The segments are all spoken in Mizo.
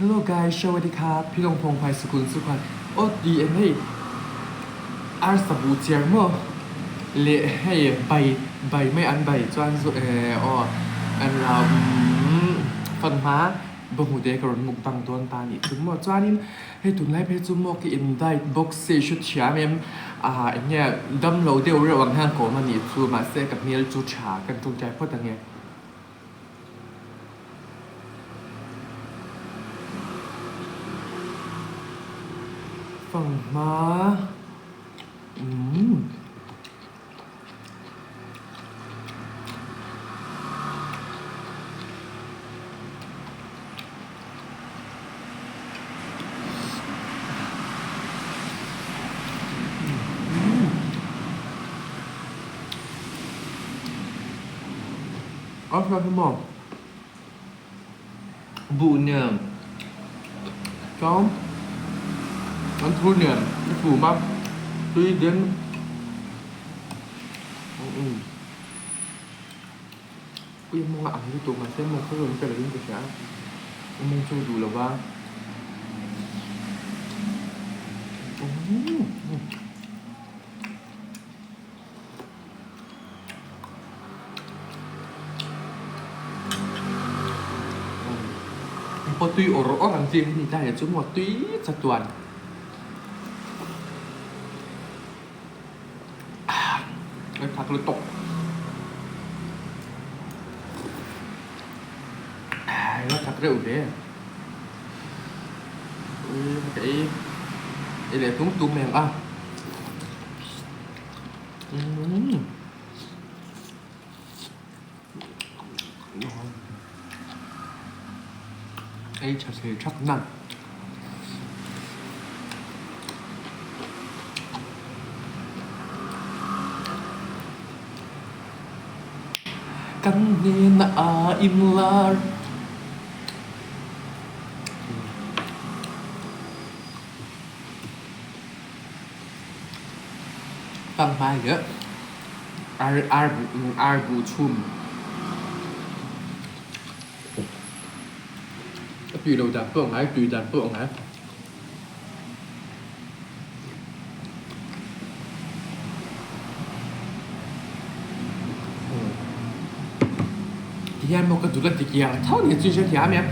Hello guys สวัสดีครับพี่ลงพงษ์ไพศกุลสุขวัญโอ้ดีเอ็นเฮ้ยอาร์สบูเจียงมั้งเละให้ใบใบไม่อันใบจวนสุเออออันเราฟันมาบ่หูเด็กรนมุกบังตัวตานี่จุ่มมั่วจวนินให้ตุนไล่เพจุ่มมั่วกินได้บ็อกซี่ชุดเฉียมเอ็มอ่าเนี่ยดำโลเดียวเรื่องห้างโกมันนี่จูมาเซกับเมียจูชากันจงใจพอดังไง Fanghma umm a hla hi maw Buh nen chuan an thur nen a chhum a tui den ui mawng a ang lutuk mahse mawng kha rawn pe lovin ka hria a mawng chu duh lo va. Pawh tui awr awr ang chi hi ni ta hian chu maw tui chatuan a thak lutuk a thak reuh ve ka ei ei leh tung tung mai ang a. Ei tha thei thak nan. Kan hnenah aa inlar. Fanghma hi ar ar ar bu chum. A tui lo dan pawh a ngai, tui dan pawh a ngai. Tihian maw ka dul a ti kiang tho ni chu hrethiam em?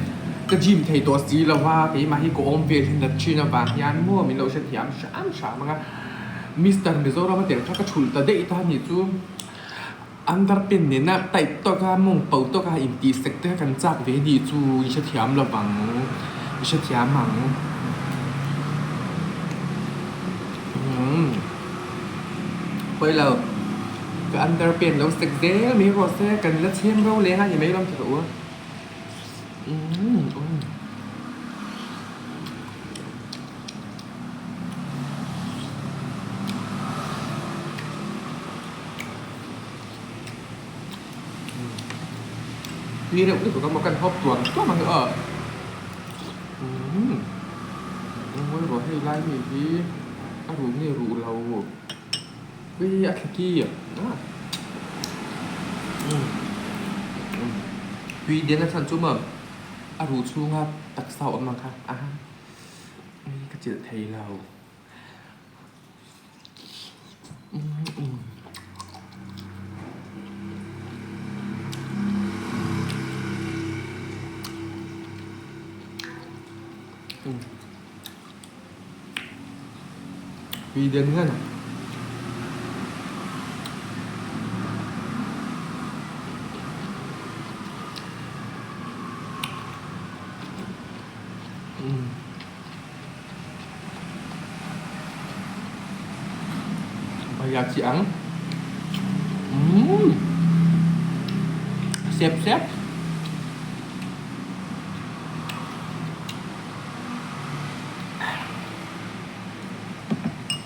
Ka gym thei tawh si lo a, keimah hi ka awm ve thin dat thin avang hian maw min lo hrethiam hram hram ang a. Mister Mizoram a tel kha ka thulh ta daih ta ni chu underpant nena tight tawk a mawng pau tawk a intih sek te kha kan chak ve ni chu i hrethiam lo vang, i hrethiam ang. Umm pawi lo ka underpant lo sek zel mai rawh se kan la chhem ro leng a ni mai lawm tha u. Umm umm. Tui reuh lutuk a maw kan hawp tuam tuam ang aw. Umm ngawi rawh hei lai mi hi a ruh nge ruh lo ui a thla ki ah umm tui den a chhan chu maw a ruh chhunga taksa awm ang kha a ka chilh thei lo. Tui den hian Bahia chi ang. Umm. Sep sep.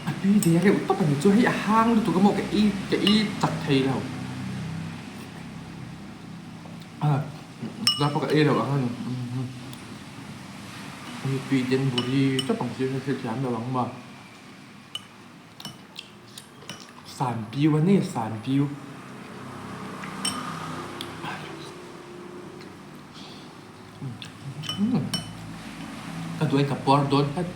A tui ve reuh tawp a ni chu hei a hang lutuk a maw ka ei ka ei chak thei lo. A dar pawh ka ei lo ang a ni. Hei tui den buri tawp ang chi hi hrethiam lo ang maw. San piu a ni san piu. Ka duain ka puar dawn tlat.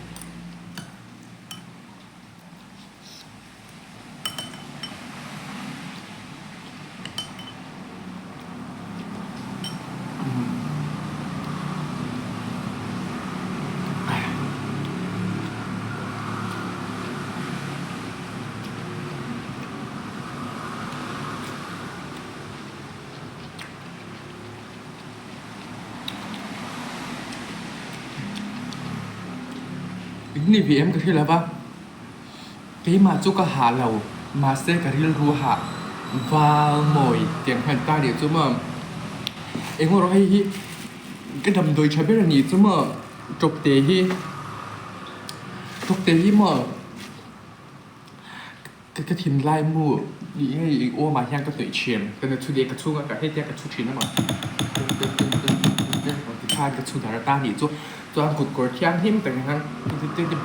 In ni ve em ka hre lo va, keimah chu ka hah lo, mahse ka rilru hah val mawi tiang hian ta nih chu maw, eng erawh hei hi ka damdawi tha ber a nih chu maw, tawpte hi tawpte hi maw. Ka ka thinlai mu nih ngei i awmah hian ka hnawih thin. Ka na thu leh ka chhunga ka hetiang ka chhu thin a maw. Tikhan ka chhu dar ata nih chu chuan kut kawr thianghlim tak hian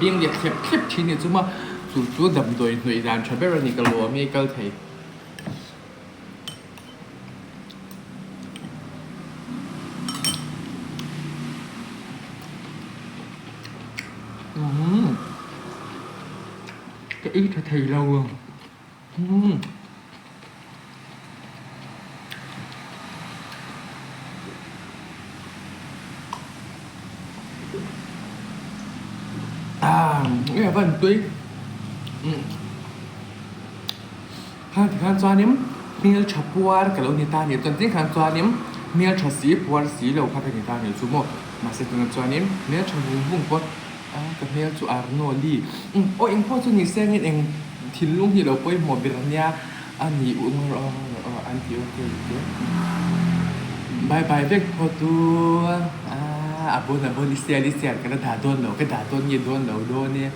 beng leh thlep thlep thin nih chu maw. Chu chu damdawi hnawih dan tha ber a ni ka lawm i kal thei. Ka ei tha thei lo umm. Ah nge a van tui umm kha tikhan chuanin hmeltha puar ka lo ni ta nih chuan tin khan chuanin hmeltha si puar si lo kha ka ni ta nih chu maw mahse tunah chuanin hmeltha vung vung pawh A ka hmel chu Arnoldi. Umm aw eng pawh chu ni se angin eng thinlung hi lo pawimawh ber ania a ni u eng rawh aw an ti okay te. Bye bye vek phawt u a a bon a bon i sial i sial ka la dah dawn lo ka dah dawn nge dawn lo dawn e.